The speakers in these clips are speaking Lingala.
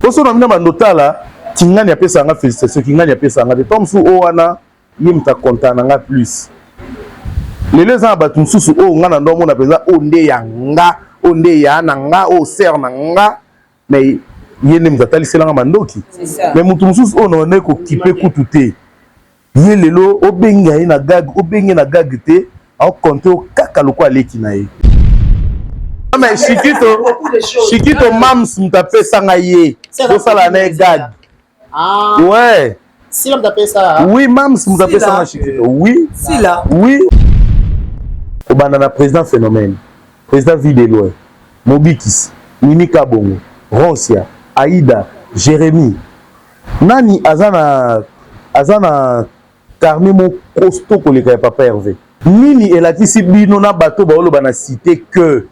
Poso na bino bando tala kingani apesa nga félicitation kingani apesa nga te to mosusu oyo wana ye moto akonta na nga plus lelo eza na bato mosusu oyo nga na ndo amona mpenza oyo nde ya nga oyo nde ya na nga oyo sere na nga mais ye nde moto ataliselanga mandoki mais moto mosusu oyo na bandaki kokipe kutu te ye lelo obenga ye na gag obenge na gag te aokonte yo kaka lokola leki na ye mais shikito shikito mams moto apesanga ye tosala na ye gag ah. ouais Sila moto apesa oui mams moto apesanga shikito oui Sila oui kobanda na président phénomène président vie de loin mobikisi mimi kabongo roncia aida jérémie Nani aza na aza na carnet moko costaud koleka ya papa Herve? Nini elakisi bino na bato baoloba na cite que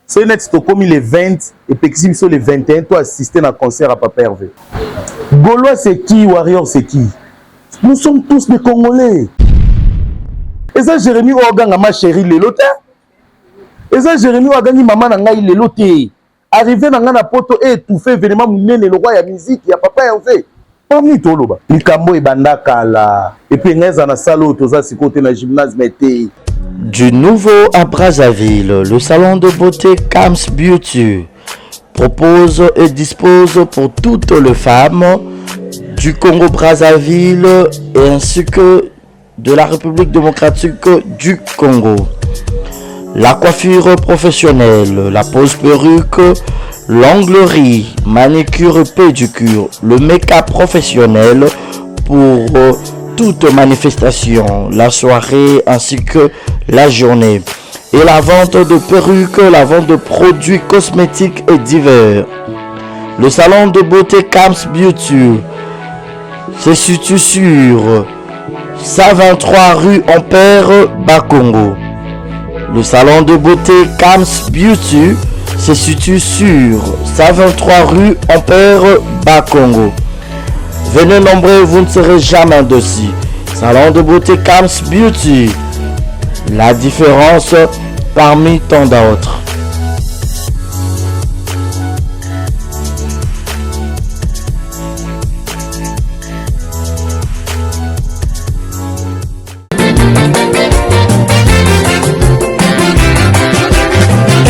soki neti tokomi le 20 epekisi biso le 21 to assister na concert ya papa Herve? Gaulois c'est qui? Warrior c'est qui? Nous sommes tous des Congolais. Eza Jérémie oyo aganga ma chérie lelo te. Eza Jérémie oyo agangi mama na ngai lelo te. Arrivée na nga na poto e étouffe événement munene lokwa ya musique ya papa Hervé. Parmi toloba likambo ebanda kala et puis ngai eza na salle oyo toza sikoyo te na gymnase mais te. Du nouveau à Brazzaville, le salon de beauté Kams Beauty propose et dispose pour toutes les femmes du Congo-Brazzaville et ainsi que de la République démocratique du Congo. La coiffure professionnelle, la pose perruque, l'onglerie, manicure, pédicure, le make-up professionnel pour euh, toute manifestation, la soirée ainsi que la journée. Et la vente de perruques, la vente de produits cosmétiques et divers. Le salon de beauté Camps Beauty se situe sur 123 rue Ampère Bakongo. Le salon de beauté Kams Beauty se situe sur 123 rue Ampère Bakongo. Venez nombreux, vous ne serez jamais dessus. Salon de beauté Kams Beauty. La différence parmi tant d'autres.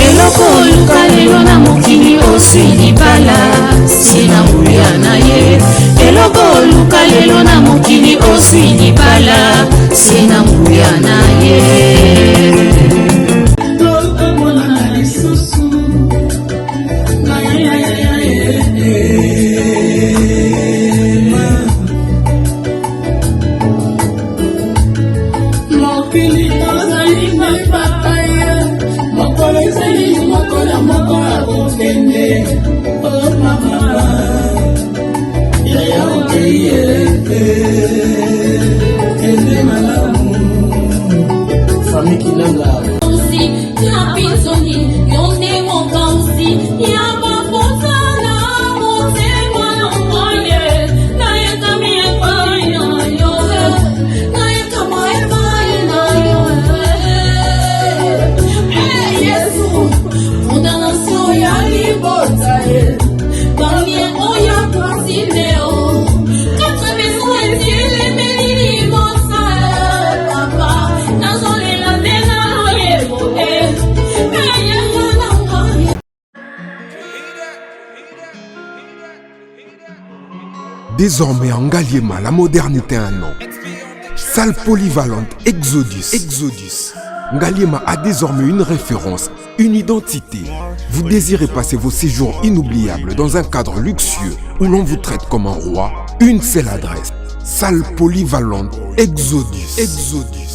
Eloko oluka lelo na mokili oswi libala se na nguya na ye eloko oluka lelo na mokili oswi libala se na nguya na ye Mokili tozali na bapaya, mokolo ezali moko na moko akokende. Oh mama, yaya okei kende malamu. Famille Kinanga. Désormais en Ngaliema, la modernité a un nom. Salle polyvalente Exodus. Exodus. Ngaliema a désormais une référence, une identité. Vous désirez passer vos séjours inoubliables dans un cadre luxueux où l'on vous traite comme un roi Une seule adresse. Salle polyvalente Exodus. Exodus.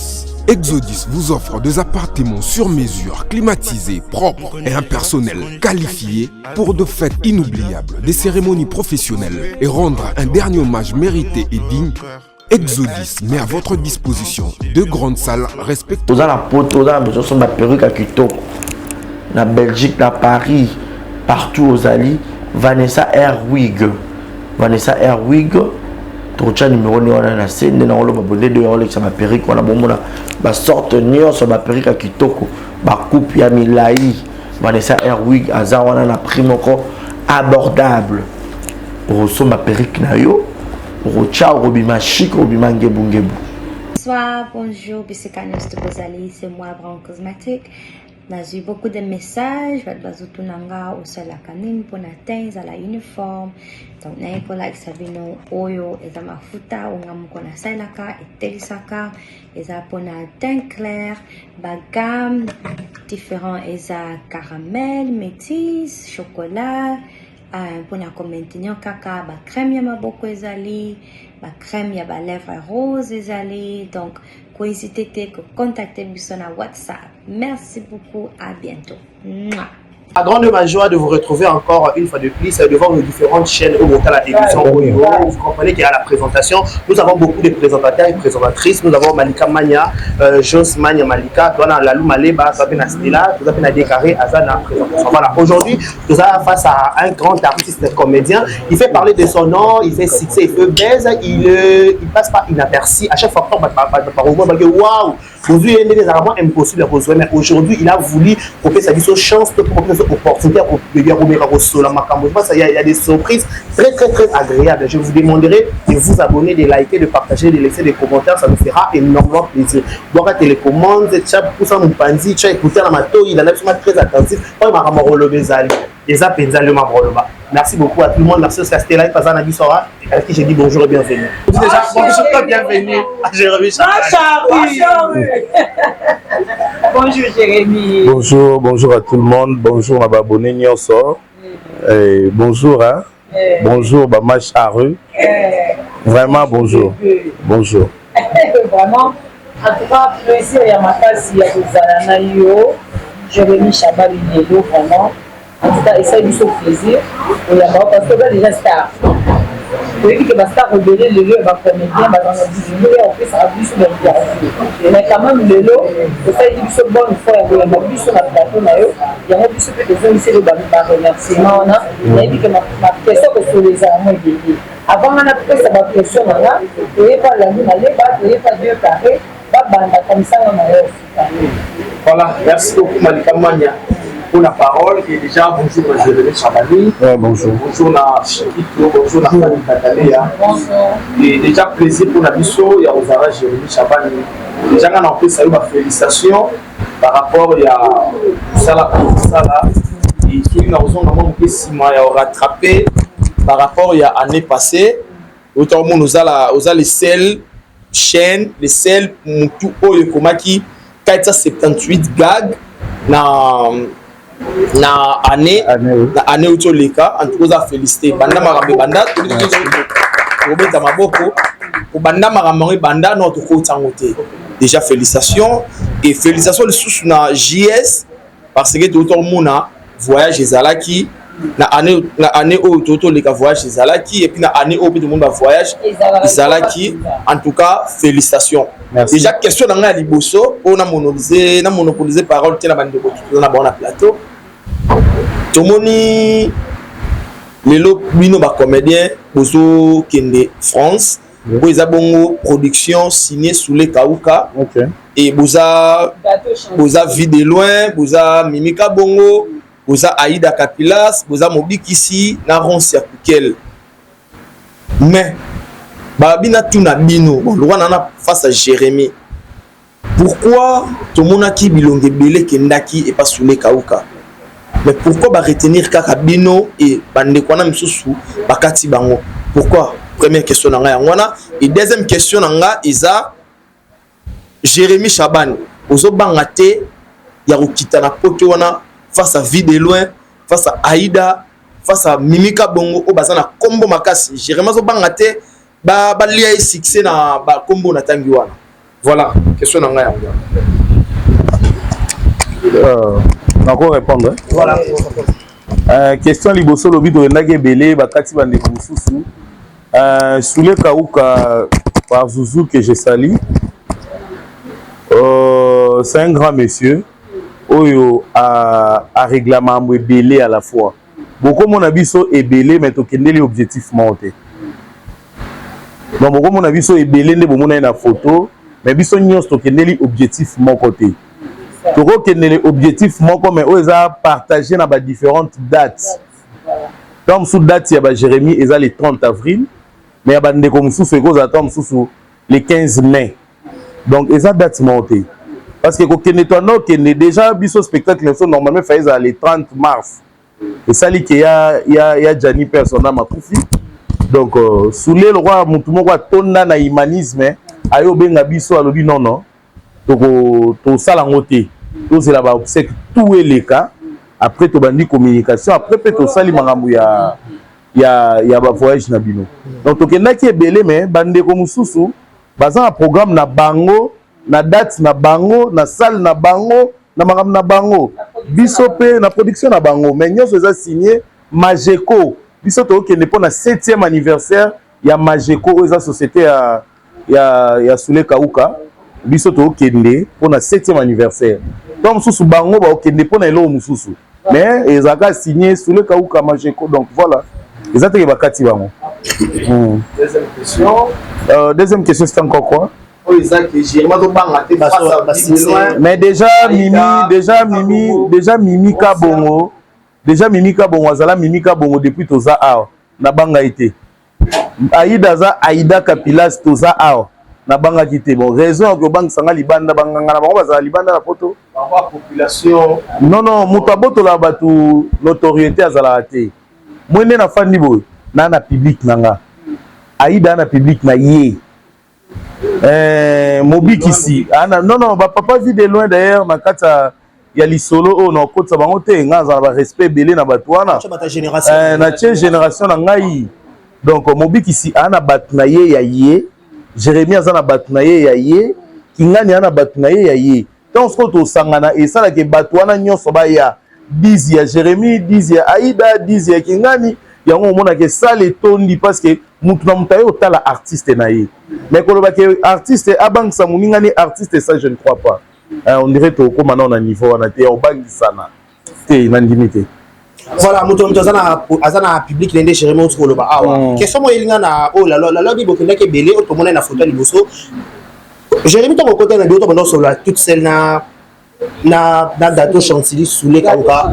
Exodus vous offre des appartements sur mesure, climatisés, propres et un personnel qualifié pour de fêtes inoubliables, des cérémonies professionnelles et rendre un dernier hommage mérité et digne. Exodus met à votre disposition deux grandes salles respectées. Oza na poto, oza na besoin osomba perruque ya kitoko na Belgique, na Paris, partout ozali, Vanessa Airwig. Vanessa Airwig tokotya numero nde wana na se nde nakoloba boye nde doya olekisa baperike wana bomona basorte nyonso baperike ya kitoko bacoupe ya milai Vanessa Airwig aza wana na prix moko abordable. Okosomba perruque na yo, okotya, okobima chic, okobima ngebungebu. Bonsoir, bonjour, bisika nyonso bozali, c'est moi Brown Cosmetic. Nazwi beaucoup de messages, bato bazotuna nga osalaka nini mpona teint ezala uniforme. Donc naye kolakisa bino oyo eza mafuta oyo nga moko nasalelaka, etelisaka, eza mpona teint clair, bagamme différent, eza caramel, métis, chocolat, mpona komaintenir kaka bacrème ya maboko ezali, bacrème ya balèvre rose ezali. Donc kohésite te kocontacte biso na WhatsApp. Merci beaucoup, à bientôt. Mouah. À grande ma joie de vous retrouver encore une fois de plus devant nos différentes chaînes au montant la télévision. Vous comprenez qu'il y a la présentation. Nous avons beaucoup de présentateurs et présentatrices. Nous avons Malika Mania, Jos Mania Malika, toi Lalou Maleba, toi Stella, toi Décarré, Azana présentation. Voilà, aujourd'hui, nous sommes face à un grand artiste comédien. Il fait parler de son nom, il fait succès, il fait buzz, il passe pas inaperçu. À chaque fois, waouh! Aujourd'hui, il est vraiment impossible à rejoindre, mais aujourd'hui, il a voulu proposer sa chance, proposer cette opportunité pour. Il y a des surprises très, très, très agréables. Je vous demanderai de vous abonner, de liker, de partager, de laisser des commentaires. Ça nous fera énormément plaisir. Boka télécommande, tu as poussé mon pandi, tu as écouté la mato, il en a très attentif. Eza mpenza le mabroloba. Merci beaucoup à tout le monde. Merci aussi à Stella et Pazana Bissora, avec qui j'ai dit bonjour et bienvenue. Déjà, bonjour, bienvenue à Jérémy. Bonjour Jérémy. Bonjour, bonjour à tout le monde. Bonjour à abonné nyonso. Et bonjour, hein. Bonjour, Bamash Aru. Vraiment, bonjour. Bonjour. Vraiment, en tout cas, plaisir ya makasi ya kozala na yo, Jérémy Chabali, lelo vraiment. En tout cas, esali biso plaisir oyamba, parce que oza déjà star. Toyebi ke bastar ebele lelo ya bacomédien bazanga bizingo ya opesaka biso bainterview, mais quand même lelo osaleli biso bonne foi ya koyamba biso na plateau na yo. Yango biso mpe tozongiseli baremerciement wana. Nayebi ke maquestion kosolo ezala mo ebele. Avant nga napesa baquestion na nga, toyepa Landu Maleba, toyepa Deux Carré, babanda komisanga na yo. Voilà, merci beaucoup Malika Mania pour la parole. Et déjà, bonjour à Jérémy Chabani. Ouais, bonjour. Bonjour à Chiquito, bonjour à Fanny Katalea. Bonjour. Et déjà, plaisir pour la biso, il y a Ozara Jérémy Chabani. Déjà, on a fait ça, ma félicitation par rapport à Sala Sala. Et celui qui a a rattrapé par rapport à l'année passée. Autant nous a les seuls chaînes, les seuls mutu oyo ekomaki 478 gag na année na année oyo toleka. En tout cas, oza félicité. Banda makambo ebanda, tokobeta maboko. Kobanda makambo yango ebanda no, tokota yango te. Déjà félicitations et félicitations lisusu na JS, parce que touta komona voyage ezalaki na année oyo to toleka, voyage ezalaki, et puis na année oyo mpe tomoni bavoyage ezalaki. En tout cas, félicitations. Merci. Déjà, question na ngai ya liboso oyo na monopolise parole te na bandeko toza na bango na plateau. Tomoni lelo bino bacomédien bozokende France oyo eza bongo production signé Soule Kauka et boza Vie de Loin, boza Mimika Bongo, boza Aida Kapilas, boza Mobikisi na Ronce ya Kukel. Mais balobi na tuna bino, bon, lokwa na face à Jérémie, pourquoi tomonaki bilongo ebele ekendaki epa Sule Kauka, mais pourquoi baretenir kaka bino e bandeko wana misusu bakati bango? Pourquoi? Première question na ngai yango wana. Et deuxième question na nga eza: Jérémie Chabani, ozobanga te ya kokita na poto wana face à Vie de Loin, face à Aïda, face à Mimika Bongo oyo baza na nkombo makasi? Jérémie azobanga te balia ye succès na bakombo na ntangi wana? Voilà question na ngai yango wana. Nako répondre. Voilà. Question liboso, lobi toyendaki ebele, bakati bandeko mosusu. Soule Kauka par Zouzou que je salue, c'est un grand monsieur oyo arégla makambo ebele à la fois. Bokomona biso ebele, mais tokendeli objectif moko te. Donc bokomona biso ebele nde bomona ye na photo, mais biso nyonso tokendeli objectif moko te. Tokokendele objectif moko, mais oyo eza partage na badifférentes dates. Ntango mosusu date ya baJérémie eza le 30 avril, mais ya bandeko mosusu ekozala ntango mosusu le 15 mai. Donc eza date moko te, parce que kokende toanda okende déjà biso spectacle na biso normalement fa ezala le 30 mars. Esali ke ya Jani mpe asonda makufi. Donc Sule lokwa motu moko atonda na humanisme, aye obenga biso, alobi nono, tosala yango te, tozela baobsèques tout eleka, après tobandi communication, après mpe tosali makambo ya bavoyage na bino. Donc tokendaki ebele, mais bandeko mosusu baza na programme na bango, na date na bango, na salle na bango, na makambo na bango, biso mpe na production na bango, mais nyonso eza signé Mageco. Biso tokokende mpo na 7e anniversaire ya Mageco, oyo eza société ya Sule Kauka. Biso tokokende mpo na 7e anniversaire. To mosusu bango bakokende mpo na eloko mosusu, mais ezalaka signé Sule Kauka, Mageco. Donc voilà, eza teke bakati bango. Deuxième question. Deuxième question, c'est encore quoi? Oyo eza ke Jérémie azobanga te face à Vue de Loin. Mais déjà Mimi, déjà Mimi, déjà Mimi Kabongo, déjà Mimi Kabongo azala Mimi Kabongo depuis toza awa, nabanga ye te. Aida aza Aida Kapilas, toza awa, nabangaki te. Bon, raison ya kobangisanga libanda, banganga na bango bazala libanda na poto. Bango population. Non, moto abotolaka bato notoriété azalaka te. Mwe nde nafandi boye na public na nga, Aida na public na ye, mobikisi ana non, bapapa Vue de Loin. D'ailleurs, na kati ya lisolo oyo nakotisa bango te, ngai azala barespect ebele na bato wana. Na tie génération na ngai. Donc mobikisi aa na bato na ye ya ye, Jérémie aza na bato na ye ya ye, Kingani aa na bato na ye ya ye. Ntango sikoyo tosangana, esalaka bato wana nyonso baya 10 ya Jérémie, 10 ya Aida, 10 ya Kingani. Yango omonaka esala etondi, parce que mutu na moto aye otala artiste na ye. Mais koloba ke artiste abangisa moninga ni artiste, ça je ne crois pas. On dirait tokóma nao na niveau wana te ya obangisana te, nandimi te. Voilà, moto aza na public nde Jérémie oti koloba awa. Question moko elinga na oyo lalobi, bokendaki ebele, oyo tomona na foto ya liboso. Jérémie, ntango okota na bio, tobanda kosolola toute seule na Gato Chantilly, Soule Kauka,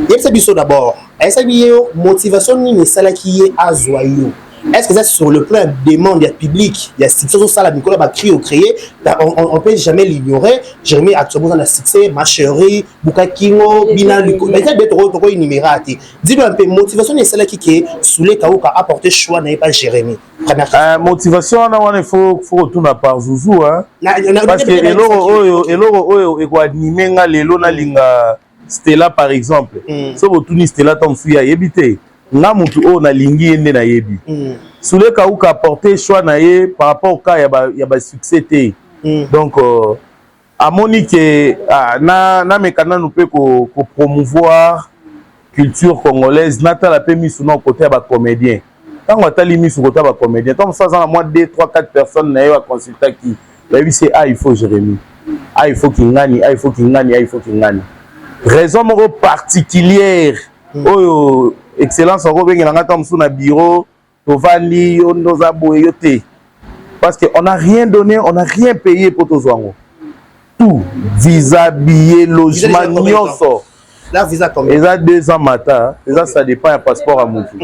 yebisa biso d'abord, ayesaki ye motivation nini esalaki ye azwa yo? Est ce que ça, sur le plan demande ya public, ya succès ozosala mikolo ya bacri ocréé, on peut jamais l'ignorer, Jérémie actuellement oza na succès, Ma Chérie, Bukakingo, Bina, eza bien, toko énumérer te. Dis-nous un peu motivation nini esalaki ke Soule Kauka apporter choix na ye pa Jérémie, première question. Motivation wana, il faut kotuna par Zuzu, hein? Parce que eloko oyo ekoanime nga lelo nalinga Stella par exemple, so botuni Stella, ta mosusu ye ayebi te. Nga mutu oyo nalingi ye nde nayebi. Sule Kauka apporte choix na ye par rapport ka ya basuccès te. Donc amoni ke ah, nameka nanu mpe kopromouvoir culture congolaise, natala mpe misu na kote ya bacomédien. Ntango atali misu kote ya bacomédien, ntango mosusu aza na mwa 2 3 4 personnes na ye baconsultaki, bayebisi: ah, il faut Jérémie, ah, il faut Kingani, ah, il faut Kingani, ah, il faut Kingani. Raison moko particulière oyo excellence akobengela nga ntango mosusu na bureau, tovandi, yo nde oza boye, yo te, parce que on n'a rien donné, on n'a rien payé po tozwa yango. Tout, visa, billet, logement, nyonso. La visa combien? Eza 2 ans mata eza, ça dépend ya passeport ya motu.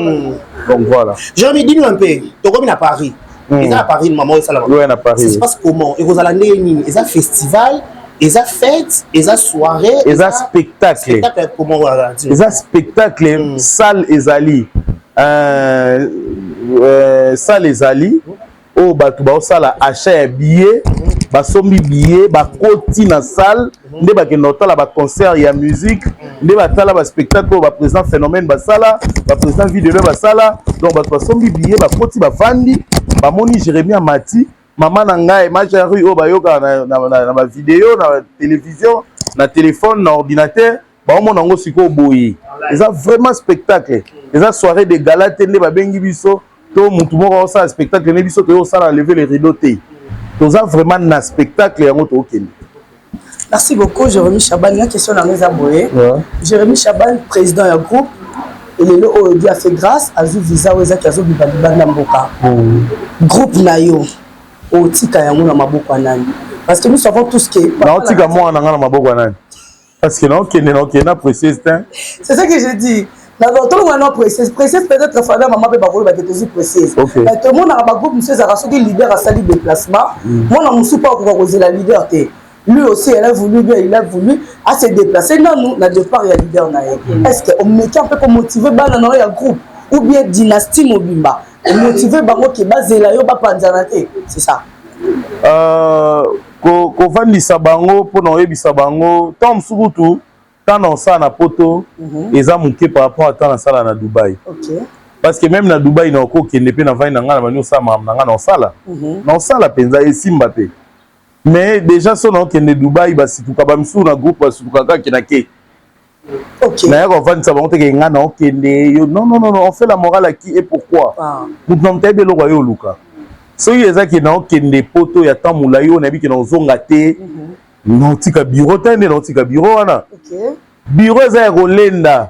Donc voilà. Jérémy, dis-nous un peu, tokomi na Paris. Eza na Paris, mama esalama? Ouais, na Paris. Ça se passe comment? Ekozala ndenge nini? Eza festival, eza fête, eza soirée? Eza spectacle. Spectacle comment? Voilà. Eza spectacle. Salle ezali, salle ezali oyo bato baosala achat ya billet, basombi billet, bakoti na salle nde bakende kotala baconcert ya musique, nde batala baspectacle oyo baprésident Phénomène basala, baprésident Vue de Loin basala. Donc bato basombi billet, bakoti, bafandi, bamoni Jérémie amati, mama na ngai, Ma Chérie, oyo bayokaka na bavideo, na télévision, na téléphone, na ordinateur, baomona yango sikoyo boye. Eza vraiment spectacle, eza soirée de gala te nde babengi biso to mutu moko osala spectacle nde biso toyei osala lever le rideau te. Toza vraiment na spectacle yango tookende. Merci beaucoup, Jérémy Chaban. La question na eza boye. Jérémy Chaban, président ya groupe, elelo oyo Dieu a fait grâce, azwi visa oyo ezaki azobima libanda mboka. Groupe na yo, otika yango na maboko ya nani? Parce que nous savons tous que Naotika mwana na nga na maboko ya nani? Parce que naokende na précieuse te. C'est ça que je dis. Tolongola no précieuse. Précieuse, peut-être fada mama mpe bakoloba ke tozwi précieuse. Mais tomonaka bagroupe mosusu ezalaka soki leader asali déplacement, mwana mosusu mpo akoka kozela leader te. Lui aussi, elle a voulu bien, il a voulu à se déplacer nanu na départ ya leader na ye. Est ce que omeki mpe komotiver bana na yo ya groupe ou bien dynastie mobimba, omotiver bango ke bazela yo, bapanzana te? C'est ça. Kovandisa bango mpona oyebisa bango, ntango mosusu kutu ntango na osala na poto eza moke par rapport à ntango nasala na Dubai, parce que même na Dubai na okokende mpe navandi na ngai na bandi osala makambo na ngai, na osala na osala mpenza esimba te. Mais déjà so naokende Dubai, basituka bamisusu na groupe, basituka kaka na ke naya kovandisa bango teke ngai naokende yo. Non, non, non, on fait la morale à qui et pourquoi? Motu na moto ayebi eloko aye oluka. Soki ezaki naokende poto ya temps molai oyo nayebi ke naozonga te, naotika bureau te, nde naotika bureau wana. Bureau eza ya kolenda.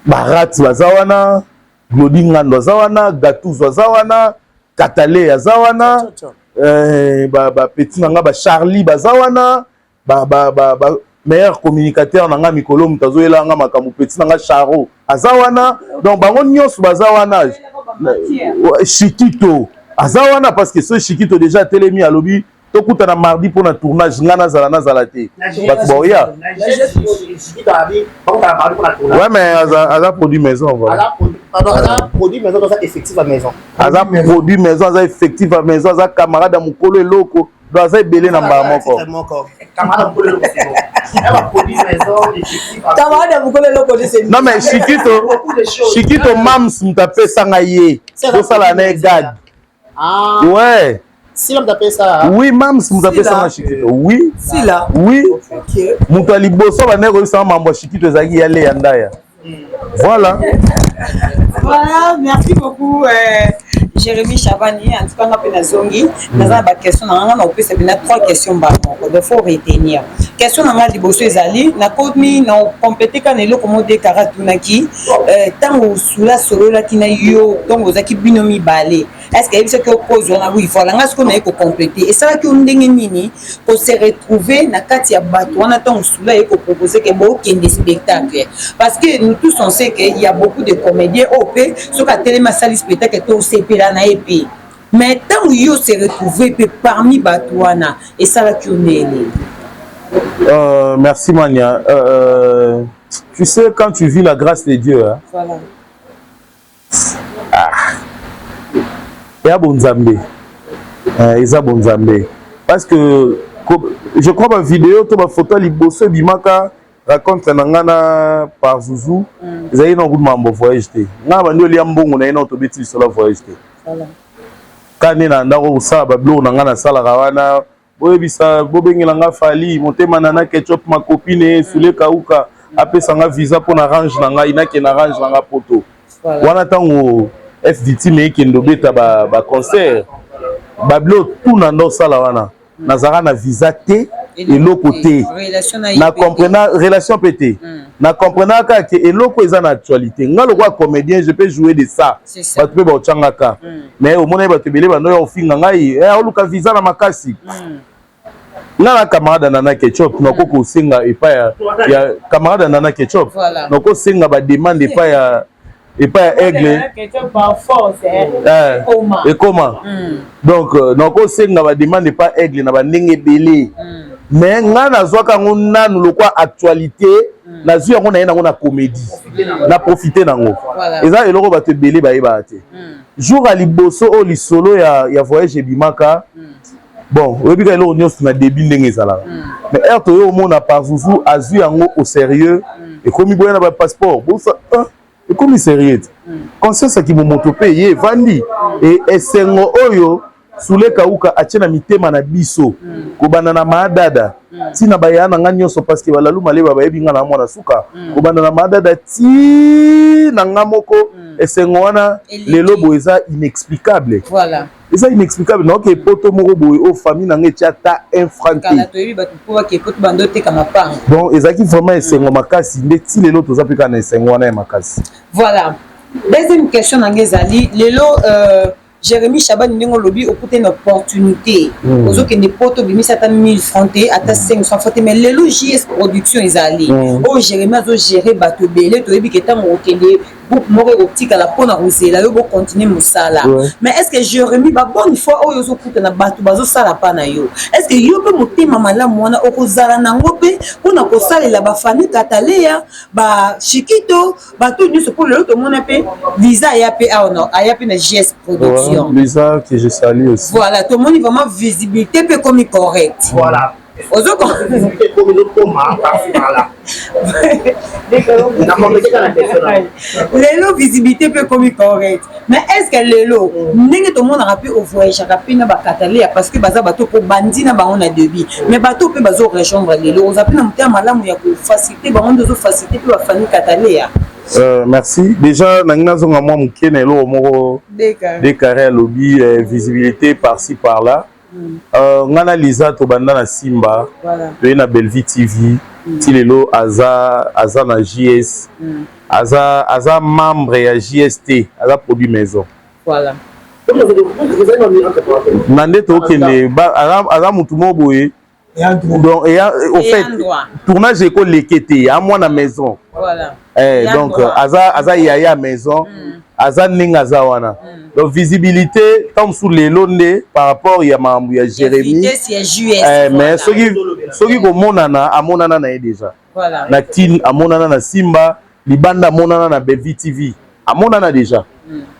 Barati baza wana, Glodi Ngando aza wana, Gatuzo aza wana, Katale aza wana, bapeti na nga bacharlie baza wana, ba meilleur communicateur na nga mikolo, moto azoyela nga makambo, peti na nga Charo aza wana. Donc bango nyonso baza wana. Shikito aza wana, parce que so Shikito déjà atelemi, alobi tokutana mardi mpona tournage, nga nazala te, bato baoya. Ouais, mais aza produit maison, voilà. Aza produit maison, aza effectif à maison. Aza produit maison, aza effectif à maison, aza camarade ya mokolo eloko, donc aza ebele na mbala moko. Camarade ya mokolo eloko. Non, mais Shikito, Shikito, mams moto apesanga ye, tosala na ye gag. Ouais. Sila moto apesa? Oui, mams moto apesanga Shikito, oui. Sila? Oui, moto ya liboso bandeki koyebisanga mambo ya Shikito ezalaki ya Leya Ndaya, voilà. Voilà, merci beaucoup, Jérémy Chavani. En tout cas, nga mpe nazongi, naza na baquestion na nga na opesa bina trois questions mbala moko, donc faut retenir. Question na nga liboso ezali, nakomi na compléter kaka na eloko moko dekara atunaki: ntango osula sololaki na yo, ntango ozalaki bino mibale, est ce que ayebisaki okozwa na? Oui, voilà. Nga sikoyo naye kocompléter: esalaki yo ndenge nini kose retrouver na kati ya bato wana ntango Sula ye kopropose ke bokende spectacle? Parce que nous tous, on sait que il y a beaucoup de comédiens oyo mpe soki atelemi asali spectacle, tosepela na ye mpe. Mais ntango yo se retrouver mpe parmi bato wana, esalaki yo ndenge? Merci Mania. Tu sais, quand tu vis la grâce de Dieu, hein, voilà. Ah, eya bonzambe, eza bonzambe, parce que je crois bavideo to bafoto ya liboso ebimaka, rencontre na nga na par Zuzu, ezali na kutu mambo voyage te. Nga bandi olia mbongo na ye na tobeti lisolo ya voyage te. Ka nde na ndako kosala babiloko na nga nasalaka wana, boyebisa, bobengela nga Fali motema na Ketchup, makopine Sule Kauka, apesa nga visa mpo na range na ngai, nakende na range na nga poto wana. Ntango FDT me ekende obeta baconcert, babiloko tuna nde osala wana, nazalaka na visa te, eloko te, na comprena relation mpe te. Na comprenaka kaka ke eloko eza na actualité, nga lokola comédien, je peux jouer de ça, bato mpe baotyangaka. Mais omonaki bato ebele bando ya kofinga ngai, oluka visa na makasi. Nga na camarade Nana Ketchup, nakoki kosenga epai ya camarade Nana Ketchup, nakosenga bademande epai ya Aigle, ekoma. Donc nakosenga bademande epai Aigle na bandenge ebele. Mais nga nazwaka yango nanu lokwa actualité, nazwi yango, naye nango na comédie, na profite nango. Eza eloko bato ebele bayebaka te. Jour ya liboso oyo lisolo ya voyage ebimaka, bon, oyebi kaka eloko nyonso na début ndenge ezalaka. Mais heure toyo omona par Zuzu azwi yango au sérieux, ekomi boya na bapasseport bosa, ekomi sérieux te. Conscience ya kimomoto mpe ye evandi e esengo oyo Sule Kauka atie na mitema na biso, kobanda na Maadada ntina baya na nga nyonso, parce que balalu maleba bayebi nga na mwana suka, kobanda na Maadada ti na nga moko, esengo wana lelo boye eza inexplicable. Eza inexplicable. Naoke poto moko boye oyo famille na nga etia ata un franc te. Donc ezalaki vraiment esengo makasi nde ti lelo toza mpe kaka na esengo wana ya makasi. Voilà. Deuxième question na nga ezali lelo. Jérémie Shabani, ndenge olobi, okutani na opportunité, ozokende poto, obimisi ata 1000 francs te, ata 500 francs te. Mais lelo JS Production ezali oyo Jérémie azogérer bato ebele. Toyebi ke ntango okende, groupe moko ekotikala mpona kozela yo bocontinue mosala. Mais est ce que Jérémie, babonne foi oyo ozokutana, bato bazosala mpa na yo, est ce que yo mpe motema malamu wana okozala nango mpe mpona kosalela bafamille Kataleya, bashikito, bato nyonso? Mpo lelo tomona mpe visa aya mpe awa, aya mpe na JS Production. Lisa que je salue aussi. Voilà, tomoni vraiment visibilité mpe ekomi correct. Voilà. Ozo ekomi ezokoma par-ci par-là. Lelo visibilité mpe ekomi correct, mais est ce que lelo ndenge tomonaka mpe ovoyageaka mpe na bakataleya, parce que baza bato mpo bandi na bango na début, mais bato mpe bazo rejoindre lelo, oza mpe na motema malamu ya kofacilité bango nde ozofacilité mpe bafamille Kataleya? Merci. Déjà, nangi nazonga mwa moke na eloko moko Décarré alobi, visibilité par-ci par-là. Nga na Liza tobanda na Simba, toye na Bellevue TV, ti lelo aza na JS, aza membre ya JST, aza produit maison. Na nde tokende, aza mutu moko boye. Donc au fait, tournage ekoleke te ya mwana maison. Eh, donc aza yaya maison, aza ndenge aza wana. Donc visibilité ntango mosusu lelo nde par rapport ya makambo ya Jérémie, eh, mais soki komonana, amonana na ye déjà na Tine, amonana na Simba libanda, amonana na Bellevue TV, amonana déjà.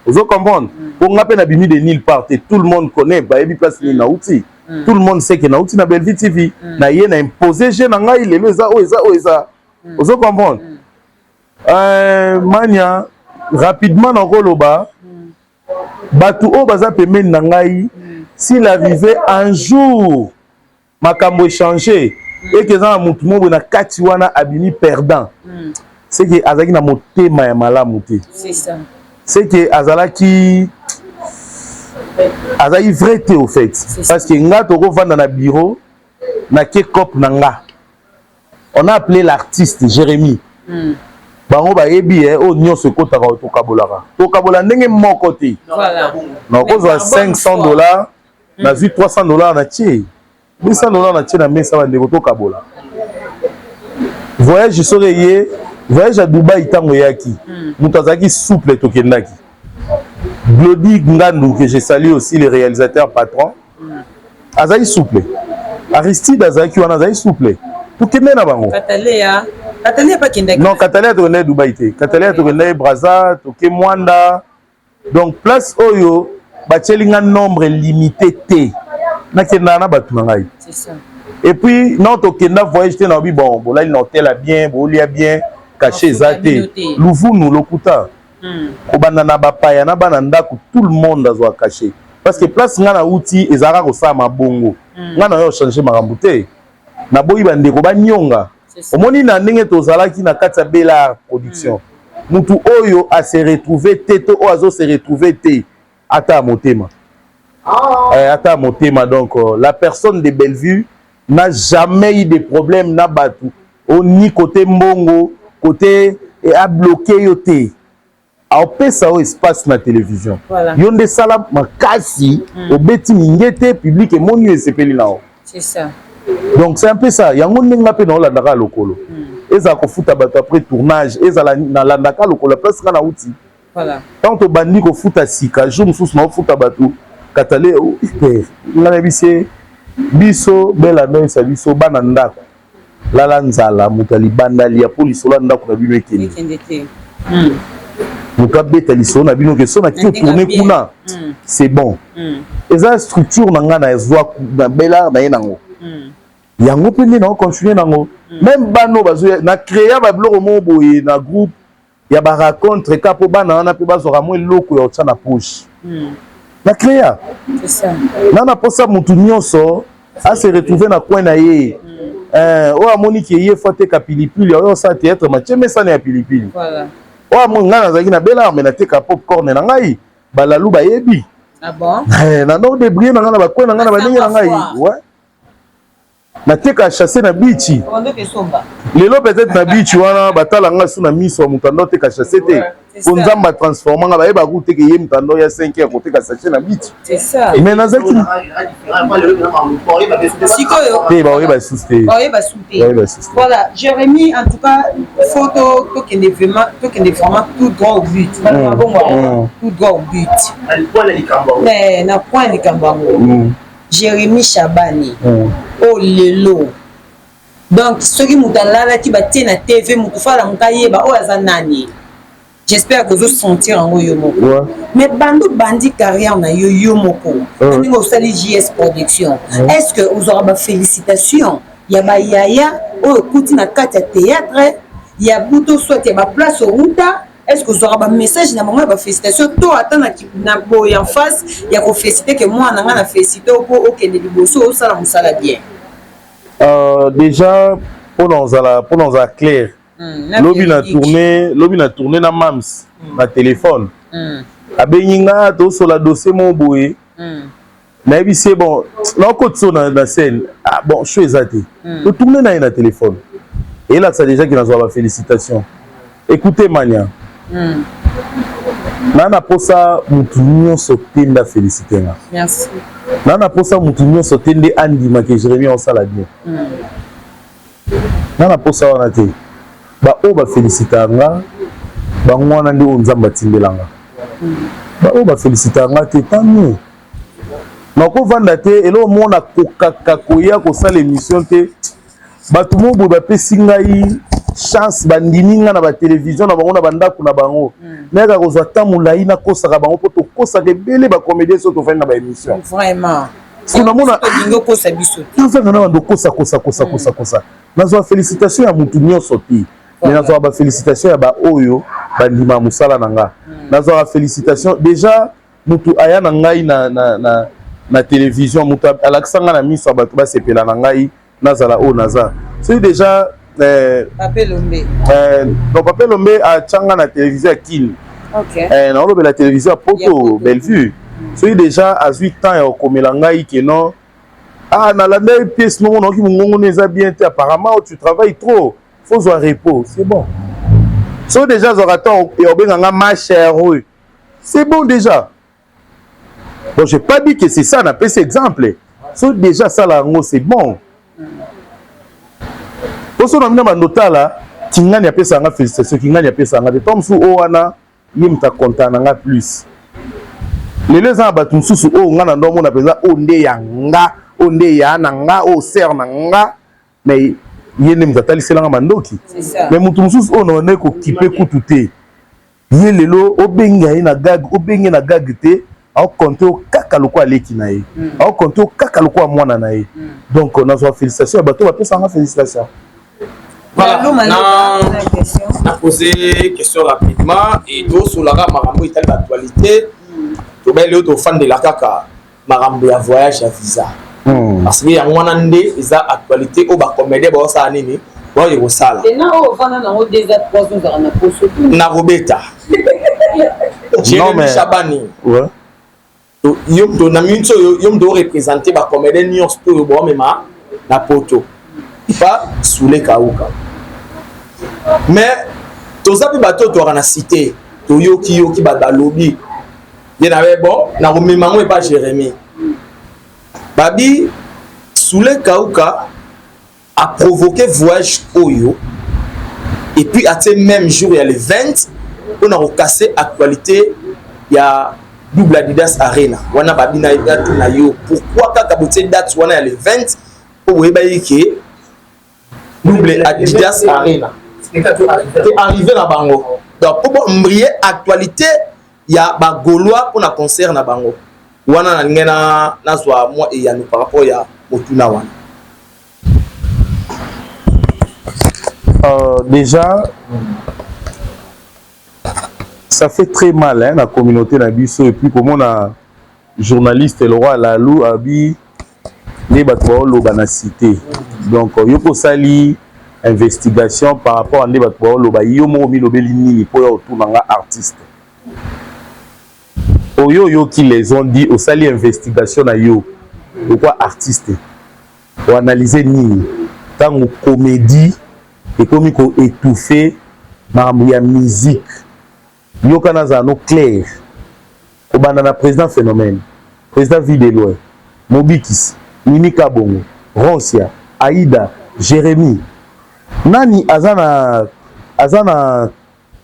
Ozo comprendre? Mpo nga mpe nabimi de nulle part te. Tout le monde connaît, bayebi place nini nauti. Tout le monde sait que nauti na Bellevue TV. Na ye na impose je na ngai lelo eza oyo, eza oyo eza. Ozo comprendre? Mania rapidement nakoloba, bato oyo baza pembeni na ngai, s'il arrivait un jour makambo échange eke eza na motu moko boye na kati wana abimi perdant, c'est que azalaki na motema ya malamu te. C'est ça. C'est que azalaki vrai te au fait, parce que nga tokovanda na bureau nake cope na nga, on a appelé l'artiste Jérémie. Bango bayebi ye, oyo nyonso ekotaka tokabolaka, tokabola ndenge moko te. Nakozwa 500 $, nazwi 300 $ na tie, 200 $ na tie na mesa, bandeko tokabola. Voyage soki eye, voyage ya Dubai ntango eyaki, moto azalaki souple, tokendaki. Glody Ngandu que je salue aussi, le réalisateur patron, azalaki souple. Aristide azalaki wana, azalaki souple, tokende na bango. Katalea, Katalea bakendaki? Non, Katalea tokendaki Dubai te. Katalea tokendaki Braza, toke Mwanda. Donc place oyo batieli nga nombre limité te, nakendaka na bato na ngai. C'est ça. Et puis non, tokenda voyage te naobi bon, bolali na hotel ya bien, bolia bien, cachet eza te, luvunu lokuta. Kobanda na bapaya na bana ndako, tout le monde azwa cachet, parce que place nga nauti ezalaka kosala mabongo. Nga na yo change makambo te, naboyi bandeko banyonga. Omoni na ndenge tozalaki na kati ya Belar Production, mutu oyo ase retrouve te to oyo azo se retrouve te, ata ya motema, ata ya motema. Donc la personne de Bellevue n'a jamais eu de problème na bato oni côté mbongo, côté abloqué yo te, aopesa yo espace na télévision. Yo nde sala makasi, obeti minge te, public emoni yo, esepeli na yo. C'est ça. Donc c'est un peu ça. Yango ndenge nga mpe naolandaka lokolo, ezala kofuta bato après tournage, ezala nalandaka lokolo place nga nauti. Tant tobandi kofuta sika, jour mosusu naofuta bato katale nga nayebisi ye biso bela noyesa biso bana ndako lala nzala, moto ya libanda lia mpo lisolo ya ndako na bino ekende. Ekende te. Moto abeta lisolo na bino ke so naki otourne kuna, c'est bon. Eza structure na ngai, nazwa na bela na ye nango. Yango mpe nde naocontinue nango. Même bano bazoya na créa babiloko moko boye na groupe ya barencontre ka mpo bana wana mpe bazwaka mwa eloko ya kotia na poche. Na créa C'est ça. Na mposa motu nyonso ase retrouve na coin na ye. Oyo amoni ke ye fo ateka pilipili, oyo osala théâtre, matie mesana ya pilipili. Oyo amoni ngai nazalaki na Belar, me nateka popcorn na ngai, balalu bayebi. Ah bon? Na no débrouiller na ngai na bacoin na ngai na bandenge na ngai. Ouais, nateka chasse na bichi. Obandoki esomba. Lelo peut-être na bichi wana batala ngai su na miso ya moto ando ateka chasse te. C'est Po Nzambe a transforma nga, bayebaka kutu te ke ye moto ando ya 5 heures koteka sachet na beach. Mais nazalaki sikoyo te, baoyeba lisusu te. Baoyeba su te. Baoyeba lisusu te. Voilà, Jérémy, en tout cas, faut tokende vraiment, tokende vraiment tout droit au but. Baloba bongo yango, tout droit au but. Na point likambo yango. Jérémy Chabani, oyo lelo, donc soki moto alalaki, batie na TV, moto fala moto ayeba oyo aza nani. J'espère que ozosentir yango yo moko. Mais bando bandi carrière na yo, yo moko, ndenge osali JS Production, est ce que ozwaka bafélicitation ya bayaya oyo okuti na kati ya théâtre ya buto, soit ya baplace outa? Est ce que ozwaka bamessage na bango ya bafélicitation, to ata na boye en face ya kofélicité ke mwana na ngai na félicité mpo okende liboso, osala mosala bien? Déjà, mpona ozala clair, lobi na tourné, lobi na tourné na mams na téléphone, abengi nga, tosola dossier moko boye. Nayebisi ye, bon, nakotisa oyo na scène. Ah, bon, show eza te. Totourne na ye na téléphone, eyelakisa déjà ke nazwa bafélicitation. Écoutez, mania, naa na posa mutu nyonso te nde afélicité nga. Merci. Naa na posa mutu nyonso te nde andimaka Jérémi osala bien. Naa na posa wana te. Baoyo bafélicitaka nga, bango wana nde oyo Nzambe atindelanga. Baoyo bafélicitaka nga te, tant mieux. Nakovanda te, eloko moko nakokaka koya kosala émission te. Bato moko boye bapesi ngai chance, bandimi nga na batelevizio na bango, na bandako na bango. Nayaka kozwa temps molai, nakosaka bango, mpo tokosaka ebele bacomédien so tofandi na baémission. Vraiment. So namona Olingi okosa biso te. Nazanga na bando kosa kosa kosa kosa kosa. Nazwa félicitation ya mutu nyonso te, mais nazwaka bafélicitation ya baoyo bandima mosala na nga. Nazwaka félicitation déjà, mutu aya na ngai na télévision, mutu alakisa nga na miso ya bato, basepela na ngai, nazala oyo naza. Soki déjà Pape Lombe. Donc Pape Lombe atianga na télévision ya Kine. Naolobela télévision ya Poto, Bellevue. Soki déjà azwi temps ya kokomela ngai ke non, ah, nalanda ye pièce moko, naoki mongongo no eza bien te, apparemment tu travailles trop, faut zwa repos, c'est bon. Soki déjà azwaka temps ya kobenga nga ma chère oyo, c'est bon déjà. Bon, j'ai pas dit que c'est ça, napesi exemple. Soki déjà asala yango, c'est bon. Poso na bino bando tala kingani apesaka nga félicitation, kingani apesaka nga te. To mosusu oyo wana ye moto akonta na nga plus. Lelo eza na bato mosusu oyo nga na ndo omona mpenza, oyo nde ya nga, oyo nde ya na nga, oyo sere na nga, mais ye nde moto ataliselanga mandoki. Mais moto mosusu oyo na bande kokipe kutu te, ye lelo obenga ye na gag, obenge na gag te, aokonte o kaka lokola aleki na ye, aokonte o kaka lokola mwana na ye. Donc nazwa félicitation ya bato bapesanga félicitation. Voilà, na posé question rapidement et tosolaka makambo etali baactualité. Tobali oyo tofandela kaka makambo ya voyage ya visa, parce que yango wana nde eza actualité oyo bacomédien baosala nini, baoye kosala. Na kobeta Jérémy Chabani, yo moto na minute oyo, yo moto oreprésente bacomédien nyonso to oyo baomema na Poto pa Sule Kauka. Mais toza mpe bato oyo toyaka na cité, toyoki yoki bato balobi ye na be. Bon, nakomema yango epa Jérémi. Babi Sule Kauka a provoqué voyage oyo et puis atie même jour ya le 20 mpona kokase actualité ya double Adidas Arena wana. Babi na tuna yo, pourquoi kaka botie date wana ya le 20 mpo boyebaki ke double Adidas Arena te arrivé na bango? Donc mpo bombrie actualité ya bagaulois mpona concert na bango wana, nalingi nazwa mwa eyano par rapport ya motuna wana. Déjà ça fait très mal, hein, na communauté na biso. Et puis komona journaliste Leroy Lalou abi nde bato baoloba na cité. Donc yo kosali investigation par rapport à nde bato baoloba, yo moko milobeli nini mpo ya otuna nga artiste oyo oyoki les ont dit? Osali investigation na yo lokwa artiste, oanalyse nini ntango comédie ekomi koétouffe makambo ya musique? Yoka nazala no clair. Kobanda na président Phénomène, président Vie de loin, Mobikisi, Mimi Kabongo, Roncia, Aïda, Jérémie. Nani aza na aza na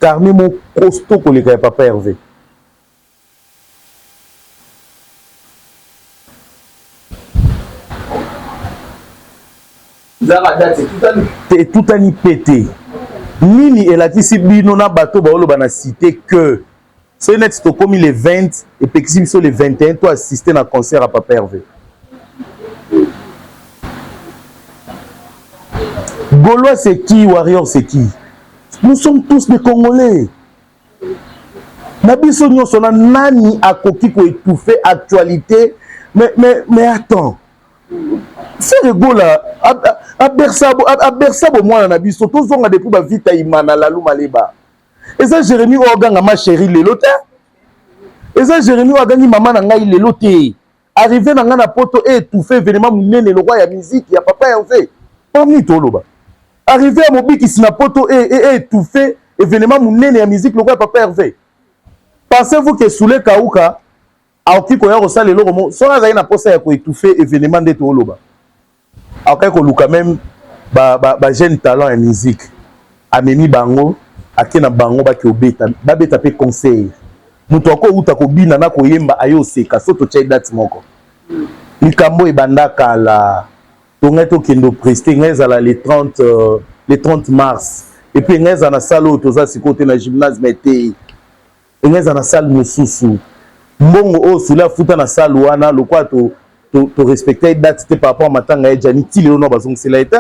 carnet mo costaud koleka ya papa Hervé? Etutani pe te. Nini elakisi bino na bato baoloba na cité que soki neti tokomi le 20 epekisi biso le 21 to assister na concert ya papa Hervé? Gaulois c'est qui? Warrior c'est qui? Nous sommes tous des Congolais. Na biso nyonso na nani akoki ko étouffer actualité? Mais, mais, mais attends. Ferre Gola abersa abersa bomwana na biso tozonga depuis ba Vita Imana Lalu Maleba. Eza Jérémie oyo aganga ma chérie lelo te. Eza Jérémie oyo agangi mama na ngai lelo te. Arrivé na ngai na poto e étouffer événement monene le roi ya musique ya papa Hervé. Parmi toloba. Arrivé ya mobikisi na poto e, e, étouffer événement monene ya musique le roi ya papa Hervé. Pensez-vous que Soule Kauka akoki koya kosala eloko moko soki azali na posa ya koétouffer événement nde tooloba? Akoki koluka même ba, ba, ba jeune talent ya musique, amemi bango, ake na bango, bake obeta, babeta mpe concert. Moto akouta kobina na koyemba, aye oseka. So totyai date moko, likambo ebanda kala. To ngai tokende oprester, ngai ezala le 30, le 30 mars. Et puis ngai ezala na salle oyo toza sikoyo te, na gymnase, mais te, engai eza na salle mosusu. Mbongo oyo Sule afuta na salle wana, lokola to, to, to respecte date te par rapport à matanga ya Jani, ti lelo no bazongisela ye te.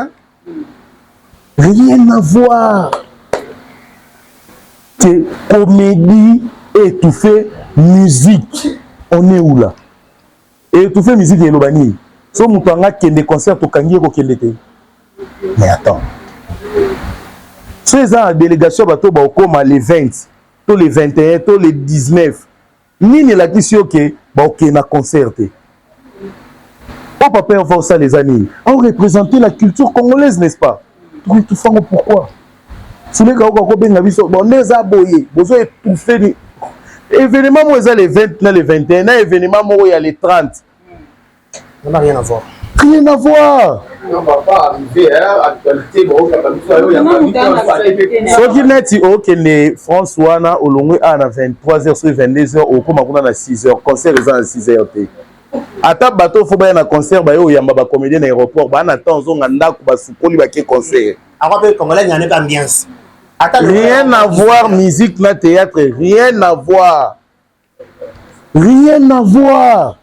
Rien à voir que comédie étouffer musique. On est où là? Étouffer musique eloba nini? So moto anga kende concert, tokangi ye kokende te. Mais attends, so eza na délégation, bato baokóma le 20 to le 21 to le 19, nini elakisi yo ke baokende na concert te? O papa Hervé osala eza nini? Aoreprésenter la culture congolaise, n'est-ce pas? Toétouffe yango pourquoi? Suleka oka kobenga biso, bon, nde eza boye, bozo étouffe ni événement moko eza le 20 na le 21 na événement moko ya le 30. Ça n'a rien à voir. Rien à voir. Soki neti okende France wana, olongwe awa na 23 heures, soki 22 heures, okóma kuna na 6 heures. Concert eza na 6 heures te. Ata bato fo baya na concert, baye oyamba bacomédien na aéroport, baa na temps ozonga ndako, basukoli, bake concert. Akwa mpe congolais nyane mpe ambiance. Ata rien à voir, musique na théâtre, rien à voir, rien à voir.